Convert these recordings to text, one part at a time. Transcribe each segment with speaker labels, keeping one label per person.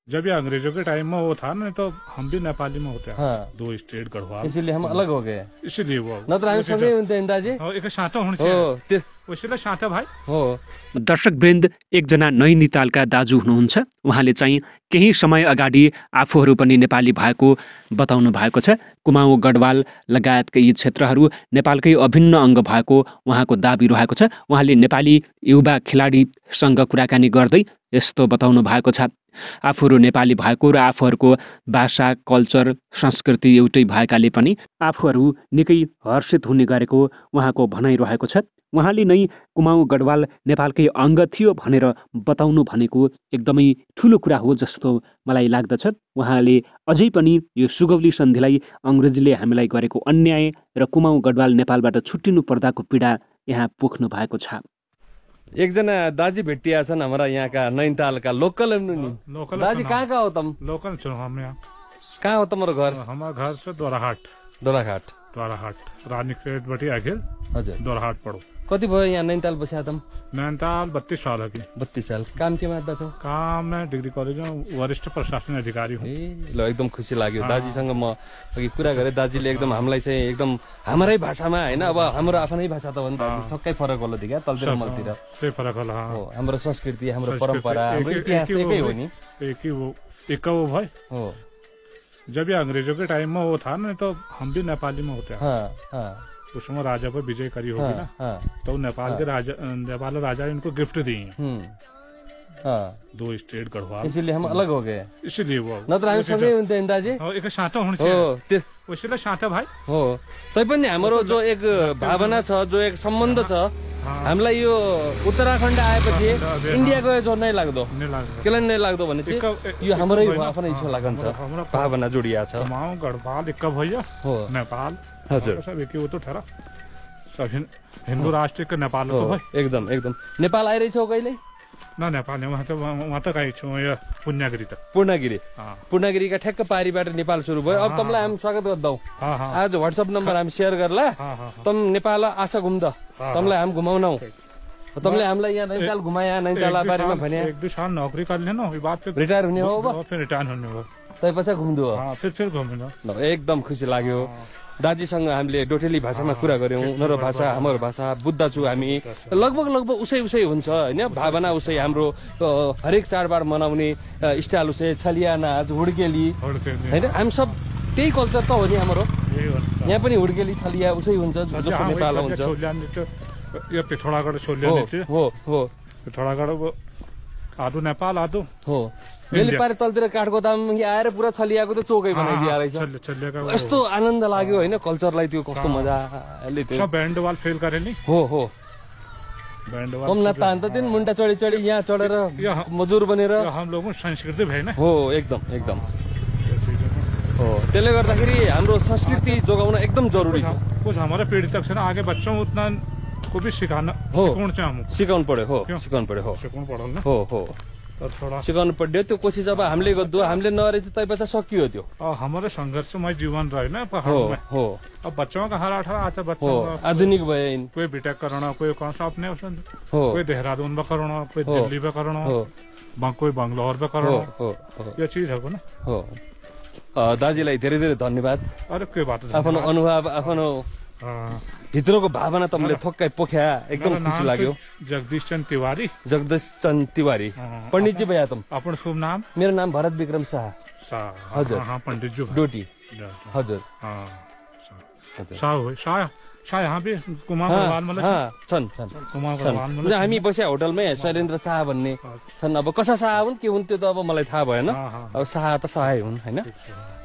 Speaker 1: जब ये अंग्रेजों के टाइम में वो था ना, तो हम भी नेपाली में होते हैं।
Speaker 2: हाँ।
Speaker 1: 2 स्टेट गढ़वाल,
Speaker 2: इसीलिए हम अलग हो गए,
Speaker 1: इसीलिए वो
Speaker 2: नत्र हामी सँगै हुन्थ्यौं दाजु।
Speaker 1: एक साथ होना
Speaker 2: हो
Speaker 1: चाहिए,
Speaker 2: त्यो
Speaker 1: उसले साथ भाइ
Speaker 2: हो।
Speaker 3: दर्शकवृन्द, एकजना नैनीतालका दाजु हुनुहुन्छ। उहाँले चाहिँ केही समय अगाडि आफूहरू पनि नेपाली भएको बताउनु भएको छ। कुमाऊँ गढवाल लगायतका यी क्षेत्रहरू नेपालकै अभिन्न अङ्ग भएको उहाँको दाबी रहेको छ। उहाँले नेपाली युवा खेलाडीसँग कुराकानी गर्दै यस्तो बताउनु भएको छ। आफूहरू नेपाली भएको र आफूहरूको भाषा, कल्चर, संस्कृति एउटै भएकाले पनि आफूहरू निकै हर्षित हुने गरेको उहाँको भनाइरहेको छ। उहाँले नै कुमाऊँ गढवाल नेपालकै अङ्ग थियो भनेर बताउनु भनेको एकदमै ठुलो कुरा हो जस्तो मलाई लाग्दछ। उहाँले अझै पनि यो सुगौली सन्धिलाई अङ्ग्रेजले हामीलाई गरेको अन्याय र कुमाऊँ गढवाल नेपालबाट छुट्टिनु पर्दाको पीडा यहाँ पोख्नु भएको छ।
Speaker 2: एकजना दाजी भेटिया छन् हाम्रा यहाँका नैनीतालका लोकल
Speaker 1: लोकल
Speaker 2: दाजी। कहाँ का हो तम?
Speaker 1: लोकल छौँ हम यहाँ।
Speaker 2: कहाँ हो तुम्हारो घर?
Speaker 1: हमारा घर से दोराहाट रानीखेतबाट आखिर
Speaker 2: हजुर
Speaker 1: दोराहाट पढो।
Speaker 2: कति भयो यहाँ नैनीताल बस्या तम?
Speaker 1: नैनीताल 32 साल है कि
Speaker 2: 32 साल। काम के मात्दा छौ?
Speaker 1: काम मैं डिग्री कॉलेज में वरिष्ठ प्रशासन अधिकारी हूँ।
Speaker 2: ल एकदम खुसी लाग्यो दाजीसँग म अघि कुरा गरेँ। दाजीले एकदम हामीलाई चाहिँ एकदम हाम्रै भाषामा हैन, अब हाम्रो आफ्नै भाषा त हो नि त, ठक्कै फरक होला दिगा तलतिर मलतिर
Speaker 1: त्यही फरक होला।
Speaker 2: हो, हाम्रो संस्कृति, हाम्रो परम्परा, हाम्रो इतिहास एकै हो नि।
Speaker 1: एक वो भाई
Speaker 2: हो।
Speaker 1: जब ये अंग्रेजों के टाइम में वो था ना, तो हम भी नेपाली में होते हैं। उसमें राजा पर विजय करी होगी ना, तो नेपाल के राजा इनको गिफ्ट दिए हैं। 2 स्टेट गढ़वाल,
Speaker 2: इसीलिए हम अलग हो गए,
Speaker 1: इसीलिए वो
Speaker 2: नत्र हामी सँगै हुन्थ्यौं दाजु।
Speaker 1: एक साथ होना
Speaker 2: हो
Speaker 1: चाहिए,
Speaker 2: त्यो
Speaker 1: उसले साथ भाइ
Speaker 2: हो। तैपनि हाम्रो जो एक भावना छ, जो एक सम्बन्ध छ, हामीलाई यो उत्तराखण्ड आएपछि इन्डिया गए जो नै लाग्दो, केलाई नै लाग्दो भने चाहिँ यो हाम्रै आफ्नै इच्छा लागन्छ, भावना जोडिया छ।
Speaker 1: कुमाऊँ गढवाल एक भैया
Speaker 2: हो,
Speaker 1: नेपाल
Speaker 2: हजुर
Speaker 1: सब एक ही। वो तो ठहरा सब हिन्दू राष्ट्र के नेपाल तो भाई
Speaker 2: एकदम एकदम। नेपाल आइरहेछौ कहिले?
Speaker 1: न नेपाल वहाँ त गई छौँ यो पूर्णगिरी त।
Speaker 2: पूर्णगिरीका ठ्याक्क पारीबाट नेपाल सुरु भयो। अब तमलाई हामी स्वागत गर्दौ। आज व्हाट्सएप नम्बर हामी शेयर गर्ला। तम नेपाल आशा घुम्द, तमलाई हामी घुमाउनौ। तमले हामीलाई यहाँ नैनीताल घुमाया, नैनीताल बारेमा भन्या।
Speaker 1: 1-2 साल नौकरी कर लेना, उसके बाद फिर
Speaker 2: रिटायर हुने हो। अब
Speaker 1: फिर रिटायर होने हो,
Speaker 2: त्यसपछि घुम्दु हो।
Speaker 1: फिर घुम्नु।
Speaker 2: एकदम खुसी लाग्यो। दाजीसँग हामीले डोटेली भाषामा कुरा गर्यौं। उनीहरु भाषा, हाम्रो भाषा बुझ्दा छु हामी। लगभग उसै हुन्छ हैन, भावना उसै। हाम्रो हरेक चाडबाड मनाउने स्टाइल उसै, छलिया नाच, हुड्केली हैन, हामी सब त्यही कल्चर त हो नि हाम्रो। यहाँ पनि हुड्केली छलिया उसै हुन्छ जस्तो नेपाल हुन्छ।
Speaker 1: यो पिथौरागढ छोलिया नीचे
Speaker 2: हो
Speaker 1: पिथौरागढ आदो नेपाल आदो
Speaker 2: हो। बेली पारे तलतिर काठको दाम आएर पुरा छलियाको त चोकै बनाइदिया रहेछ। यस्तो आनन्द लाग्यो हैन, कल्चरलाई त्यो कस्तो मजाले त्यो
Speaker 1: सब बैंड वाल फेल करे नि।
Speaker 2: हो
Speaker 1: बैंड वाल
Speaker 2: कम न तान त दिन मुन्टा चढी यहाँ चढेर मजदुर बनेर
Speaker 1: हम लोगों संस्कृति भएन।
Speaker 2: हो एकदम हो। त्यसले गर्दाखेरि हाम्रो संस्कृति जोगाउन एकदम जरुरी छ।
Speaker 1: कुछ हमारे पीढ़ी तक से ना आगे बच्चों उतना को भी
Speaker 2: सिकाउनु पर्यो सिकाउनु पर्यो। त्यो कोसिस अब हामीले गर्दो, हामीले नगरे चाहिँ तैपछि सकियो त्यो।
Speaker 1: हमारे संघर्षमय जीवन रहे ना पहाड़ों में। अब बच्चों का हर 18 आता बच्चों
Speaker 2: आधुनिक भए,
Speaker 1: कोई बीटेक करना, कोई कौन सा अपने कोई देहरादून में करना, कोई दिल्ली में करना, कोई बंगलोर में करना, ये चीज है ना।
Speaker 2: हो दाजीलाई धेरै धेरै धन्यवाद।
Speaker 1: अरे के बात,
Speaker 2: आफ्नो अनुभव, आफ्नो भित्रको भावना तमले थोक्कै पोख्या, एकदम खुसी लाग्यो।
Speaker 1: जगदीश चंद
Speaker 2: तिवारी पंडित जी भैया तुम?
Speaker 1: अपन शुभ नाम?
Speaker 2: मेरो नाम भरत विक्रम शाह। हजुर
Speaker 1: पंडित जी
Speaker 2: डोटी हजुर
Speaker 1: शाह यहाँ भी कुमाऊँ गढवाल में
Speaker 2: छन्। हामी बस्या होटलमै शैलेन्द्र शाह भन्ने छन्। अब कसा शाह हुन् के हुन् त्यो त अब मलाई थाहा भएन। अब शाह त शाहै हुन् हैन।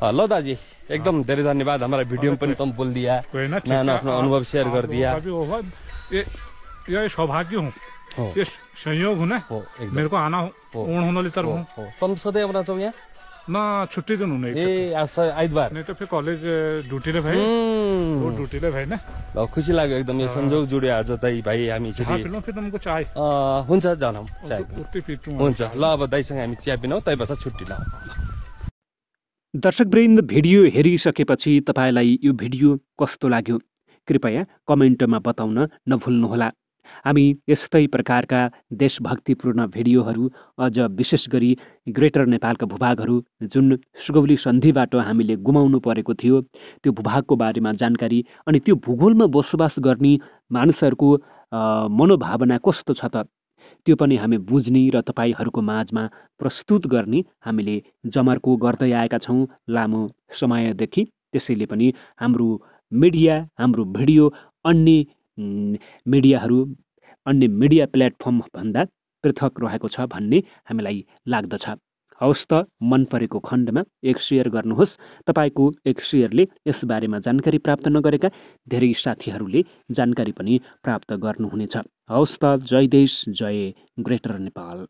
Speaker 2: ल दाजी एकदम धेरै धन्यवाद। हमारा वीडियो में पनि तुम बोल दिया, नाना अपना अनुभव शेयर कर दिया।
Speaker 1: ये सौभाग्य हूँ, ये संयोग हूँ ना, मेरे को आना होने
Speaker 2: तुम सधैँ आउन छौ यहाँ?
Speaker 1: ना छुट्टी दिन हुने
Speaker 2: आइतबार
Speaker 1: नहीं तो फिर कॉलेज ड्यूटी ले भाई, वो ड्यूटी ले भाई ना।
Speaker 2: ल खुसी लाग्यो एकदम, यो संजोग जुड्यो आज दाइ भाइ हामी चाहिँ।
Speaker 1: फिर तुमको चाय
Speaker 2: हुन्छ जानौँ चाय हुन्छ। ल अब दाइसँग हामी चिया पिनौ, तैपछि छुट्टी लाऊ।
Speaker 3: दर्शकवृन्द, भिडियो हेरिसकेपछि तपाईलाई यो भिडियो कस्तो लाग्यो कृपया कमेन्टमा बताउन नभुल्नुहोला। हामी यस्तै प्रकारका देशभक्तिपूर्ण भिडियोहरू अझ विशेष गरी ग्रेटर नेपालका भूभागहरू जुन सुगौली सन्धिबाट हामीले गुमाउनु परेको थियो त्यो भूभागको बारेमा जानकारी अनि त्यो भूगोलमा बसोबास गर्ने मानिसहरूको मनोभावना कस्तो छ त त्यो पनि हामी बुझ्ने र तपाईँहरूको माझमा प्रस्तुत गर्ने हामीले जमर्को गर्दै आएका छौँ लामो समयदेखि। त्यसैले पनि हाम्रो मिडिया हाम्रो भिडियो अन्य मिडिया प्लेटफर्मभन्दा पृथक रहेको छ भन्ने हामीलाई लाग्दछ। हवस् त, मन परेको खण्डमा एक सेयर गर्नुहोस्। तपाईँको एक सेयरले यसबारेमा जानकारी प्राप्त नगरेका धेरै साथीहरूले जानकारी पनि प्राप्त गर्नुहुनेछ। हवस् त, जय देश, जय ग्रेटर नेपाल।